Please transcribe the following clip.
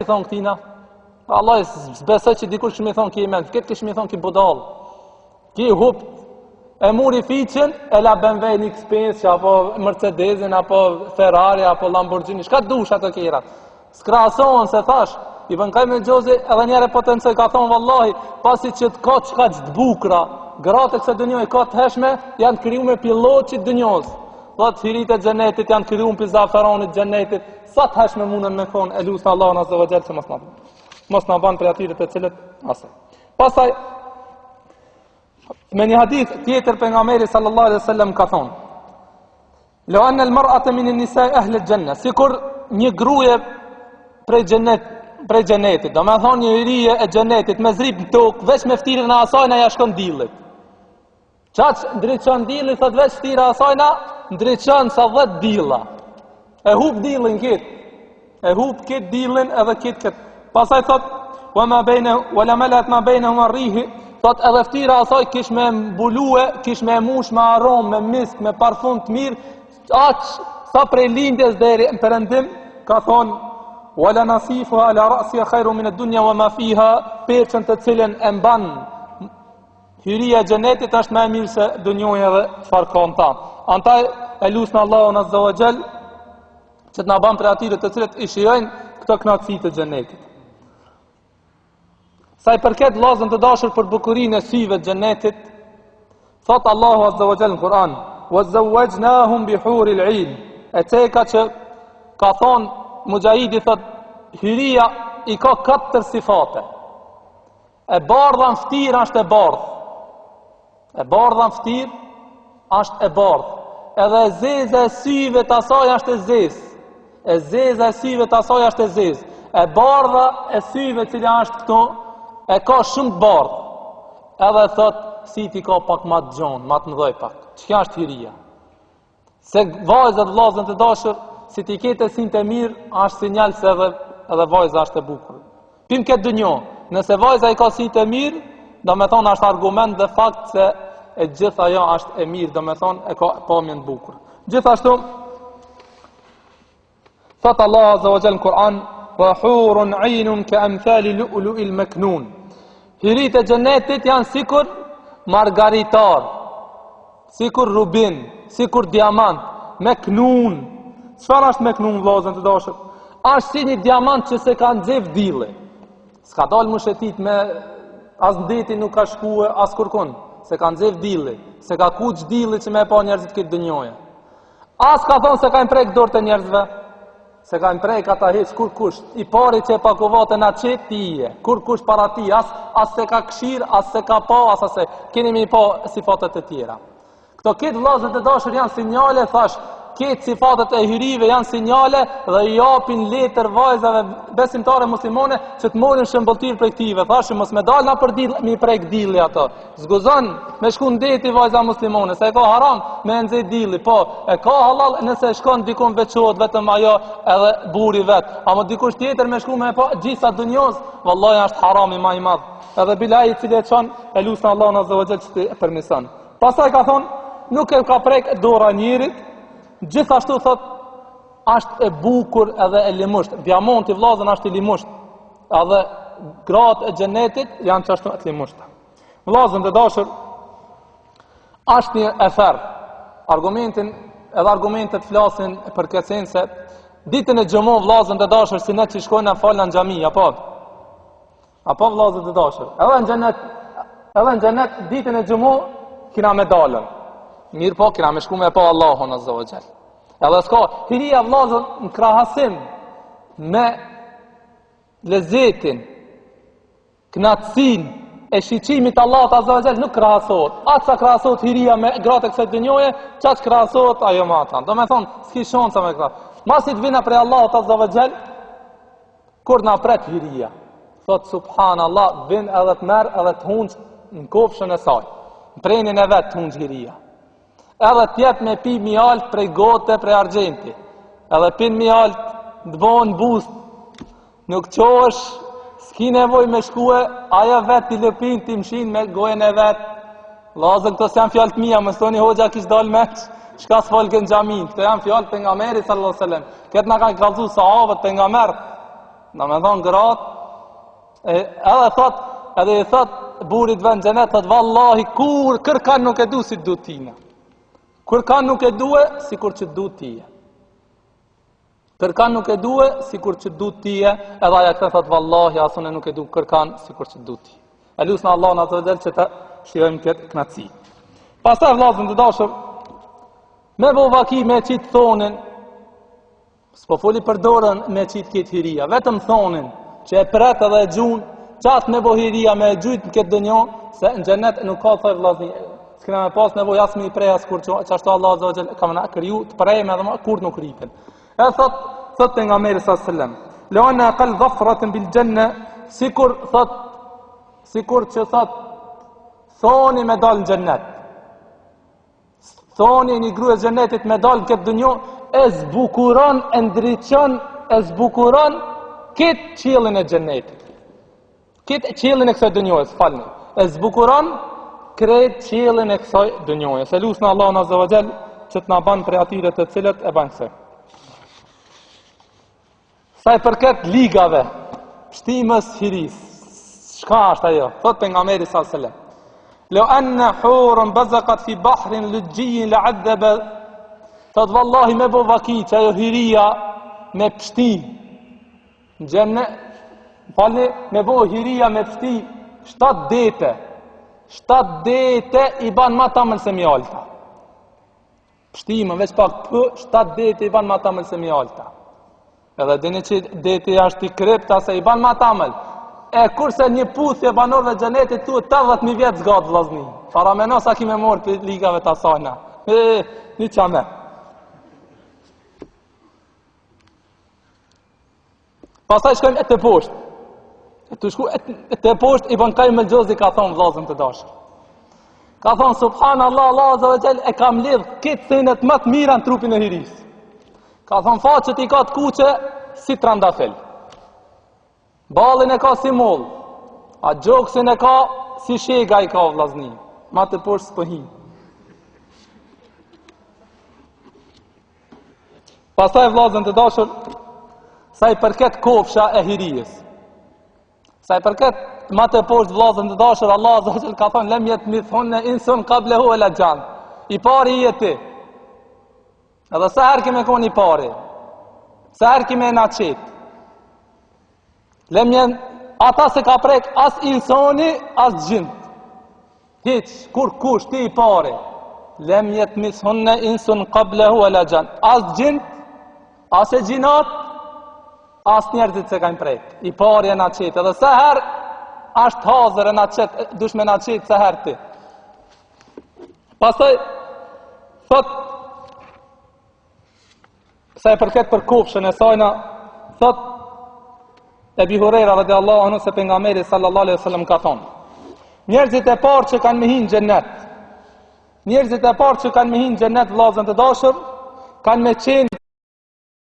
thonë këtina? Vallahi, s'besoj që dikush kish me thonë ki i mençëm, këtë kish me thonë ki budall. Ki hup, e muri fiqen, e la BMW-n X5, apo Mercedesin, apo Ferrari, apo Lamborghini, çka dush ato kjerat. S'krahasohen se thash, Ibn Kajim el Xheuzi edhe njëherë potencoj, ka thonë vallahi, pasi që të ka qekaq të bukra, gratë e kësaj dynjoje ka të hijshme, janë krijume pi lloçit dynjos. Thot hyritë e xhenetit janë krijume pi zaferonit xhenetit, sa të hijshme mundën me konë, e lusna Allahun azze ve xhel që mos na mos na ban prej atyre të cilët asaj. Pastaj me një hadith tjetër pejgamberi sallallahu alaihi wasallam ka thonë Lau anna al-mar'ata min an-nisa'i ahli al-janna, sikur një gruje prej xhenet prej xhenetit, domethonë një hyrie e xhenetit me zbrit në tokë, veç me ftyrën e asajna ja shkon dillit. Qaq ndriçon dilli, thot veç ftyra asajna ndriçon sa 10 dilla. E hup dillin kit. E hup kit dillin edhe kit kit. Pastaj thot wa ma bejne wa la malat ma bejnehuma rihi, thot edhe ftyra asaj kish me mbulue, kish me mush me aromë, me misk, me parfum të mirë, aq sa prej lindjes deri në perëndim, ka thon wa la nasifuha ala ra'siha khairu min ad-dunya wa ma fiha, perçën të cilën e mban Hyria e xhenetit është më e mirë se dynjoja edhe çfarë ka në ta. Andaj e lusna Allahun azza wa jall që të na ban prej atyre të cilët i shijojnë këto kënaqësi të xhenetit. Sa i përket vllazën të dashur për bukurinë e syve të xhenetit, thot Allahu azza wa jall në Kur'an: "Wa zawwajnahum bi huril 'ain." E ceka që ka thon Muxhahidi thot hyria i ka katër sifate. E bardha në ftyrë është e bardhë. E bardha në ftyrë është e bardhë. Edhe e zeza e syve të asaj është e zezë. E zeza e syve të asaj është e zezë. E bardha e syve cila është këtu, e ka shumë të bardhë. Edhe thot, sytë i ka pak ma të gjonë, ma të mëdhoj pak. Qekjo është hyria? Se vajzat vllazën të dashur, si t'i kete sytë e mirë, është sinjal se edhe, edhe vajza është e bukur. Pim këtë dynjo, nëse vajza i ka sytë e mirë, domethonë është argument dhe fakt se e gjithë ajo është e mirë, domethonë e ka pamjen të bukur. Gjithashtu, Thot Allah Azza wa Jall në Kur'an, "Wa hurun 'ainun ka amthali lu'lu'il maknun." Hyritë e xhenetit janë sikur margaritar, sikur rubin, sikur diamant, meknun. Çfarë është meknun vëllazën të dashur? Është si një diamant që s'e ka nxeh dilli. S'ka dalë me shetit me as në deti nuk ka shkue as kurkun. S'e ka nxeh dilli, s'e ka kuq dilli që me e pa njerëzit këtë dynjoje. As ka thonë s'e kanë prek dorët e njerëzve, s'e kanë prek ata hiç kurkush, i pari që e pakuvat e na qetë ti je, kurkush para ti, as, as s'e ka kshir, as s'e ka pa, as as e, keni me i pa sifatet e tjera. Këto këtë vllazën të dashur janë sinjale, thash, këtë sifatet e hyrive janë sinjale dhe i japin letër vajzave besimtare muslimane që të morin shëmbëlltyrë prej këtyve. Thash, mos me dalë nëpër dill, me i prek dilli ato. S'guxon me shku në deti vajza muslimone, se e ka haram me e nxe dilli, po, e ka halal nëse shkon dikun veçohet vetëm ajo edhe burri vet. Ama dikush tjetër me shku me e pa gjisa dynjos, vallahi është harami ma i madh. Edhe bile ai i cili e çon, e lusna Allahun azza wa jall që t'i përmison. Pastaj ka thon, nuk e ka prek dora njerit, gjithashtu thot, është e bukur edhe e limusht. Diamanti vllazën është i limusht. Edhe gratë e xhenetit janë qashtu të limushta. Vëllazën të dashur, është një ether. Argumentin, edhe argumentet flasin për këtë sen se ditën e xhumo vëllazën të dashur si ne që shkojnë në falna në xhami, apo? Apo vëllazën të dashur. Edhe në xhenet, edhe në xhenet ditën e xhumo kina me dalën. Mirëpo, kina me shku me pa Allahun azza wa jall. Edhe s'ka hyria vëllazën në krahasim me lezetin Kënaqësinë e shiqimit të Allahut azza wa jall nuk krahasohet. Aq sa krahasohet hyria me gratë e kësaj dynjoje, qaq krahasohet ajo me ata. Domethonë, s'ki shansa me krahasu. Masi të vina prej Allahut azza wa jall, kur na pret hyria, thot subhanallah, vin edhe të merr edhe të hunq në kofshën e saj. Në prenin e vet të hunq hyria. Edhe të jep me pi mjalt prej gote, prej argjenti. Edhe pin mjalt, të bon bust, nuk çohesh, s'ki nevoj me shkue, ajo vetë t'i lëpin, t'i mshin me gojën e vet. Vllazën, këto s'janë fjalë të mija, mos thoni hoxha kish dalë meç, çka s'folke në xhami, këto janë fjalë pejgamberit sallallahu sallam. Këtë na kanë kallzu sahabët pejgamber. Domethonë gratë, e, edhe thot, edhe i thot burrit vet n'xhenet, thot vallahi kur kërkan nuk e du si du tina. Kërkan nuk e due sikur që du tije. Kërkan nuk e due sikur që du tije, edhe aja kthen thot vallahi as unë nuk e du kërkan sikur që du ti. E lusna Allahun azze ve xhel që të shijojmë këtë knaqësi. Pastaj vllazën të dashur, me bo vaki me qitë thonin, S'po foli për dorën me qitë këtë hiria, vetëm thonin që e pret edhe e gjun, qatë me bo hiria me e gjujt në këtë dynjo, se në xhenet nuk ka thoj vllazni, s'kena me pas nevoj as me i pre as kur që, qashtu Allah azze ve xhel ka me na kriju të prejme edhe ma, kur nuk rripen. E thot, thot pejgamberi s.a.s. Lau enne ekall dhafratin bil xhenne, sikur thot, sikur që thot, thoni me dalë në xhenet. Thoni një grue xhenetit me dalë në këtë dynjo, e zbukuron, e ndriçon, e zbukuron këtë qiellin e xhenetit. Këtë qiellin e kësaj dynjoje, falni. E zbukuron krejt qiellin e kësaj dynjoje. E lusna Allahun azze ve xhel që të na ban prej atyre të cilët e bajnë kësaj. Sa i përket ligave, pshtimës hirisë, çka është ajo? Thot pejgamberi sallallahu alajhi wasallam. Lau anna hurun bazakat fi bahrin luxhijin la adhebe Thot vallahi me bo vaki që ajo hiria me pshti në xhenet falni me bo hiria me pshti shtat dete shtat dete i ban ma tamël se mjalta Pshtimën, veç pak pë, shtat dete i ban ma tamël se mjalta. Edhe dini që deti është i kripta se i ban ma tamël. E kurse një puthje banorëve xhenetit tu 80.000 vjet zgat vllazni. Parameno sa ki me morë prej ligave të asajna. E, një qame. Pastaj shkojmë e teposhtë. E të shku e teposhtë, Ibn Kajim el Xheuzi ka thonë vllazën të dashur. Ka thonë, subhanallah, Allah azze ve xhel, e ka mledh krejt senet më të mira në trupin e hirisë. Ka thonë, faqet i ka të kuqe si trandafil. Ballin e ka si mollë, a gjoksin e ka si shega i ka vllazni. Ma teposhtë s'po hi. Pastaj vllazën të dashur, sa i përket kofsha e hirijës. Sa i përket ma teposhtë vllazën të dashur, Allah azze ve xhel ka thonë lem jetmithhunne insun kablehum ve la xhan. I pari je ti. Edhe sa herë ki me kon i pari. Sa herë ki me na qit. Lem jen ata s'e ka prek as insoni, as xhint. Hiç, kurkush, ti i pari. Lem jetmithhunne insun kablehum ve la xhan. As xhint, as e xhinat, as njerëzit s'e kanë prek. I pari e na qet, edhe sa herë ashtë hazër e na qet, dush me na qet sa herë ti. Pastaj, thot, Sa i përket për kofshën e sajna, thot Ebi Hurejra radiallahu anhu se pejgamberi sallallahu alaihi wasallam ka thonë: Njerëzit e parë që kanë me hi në xhennet, njerëzit e parë që kanë me hi në xhennet vëllazën të dashur, kanë me qenë.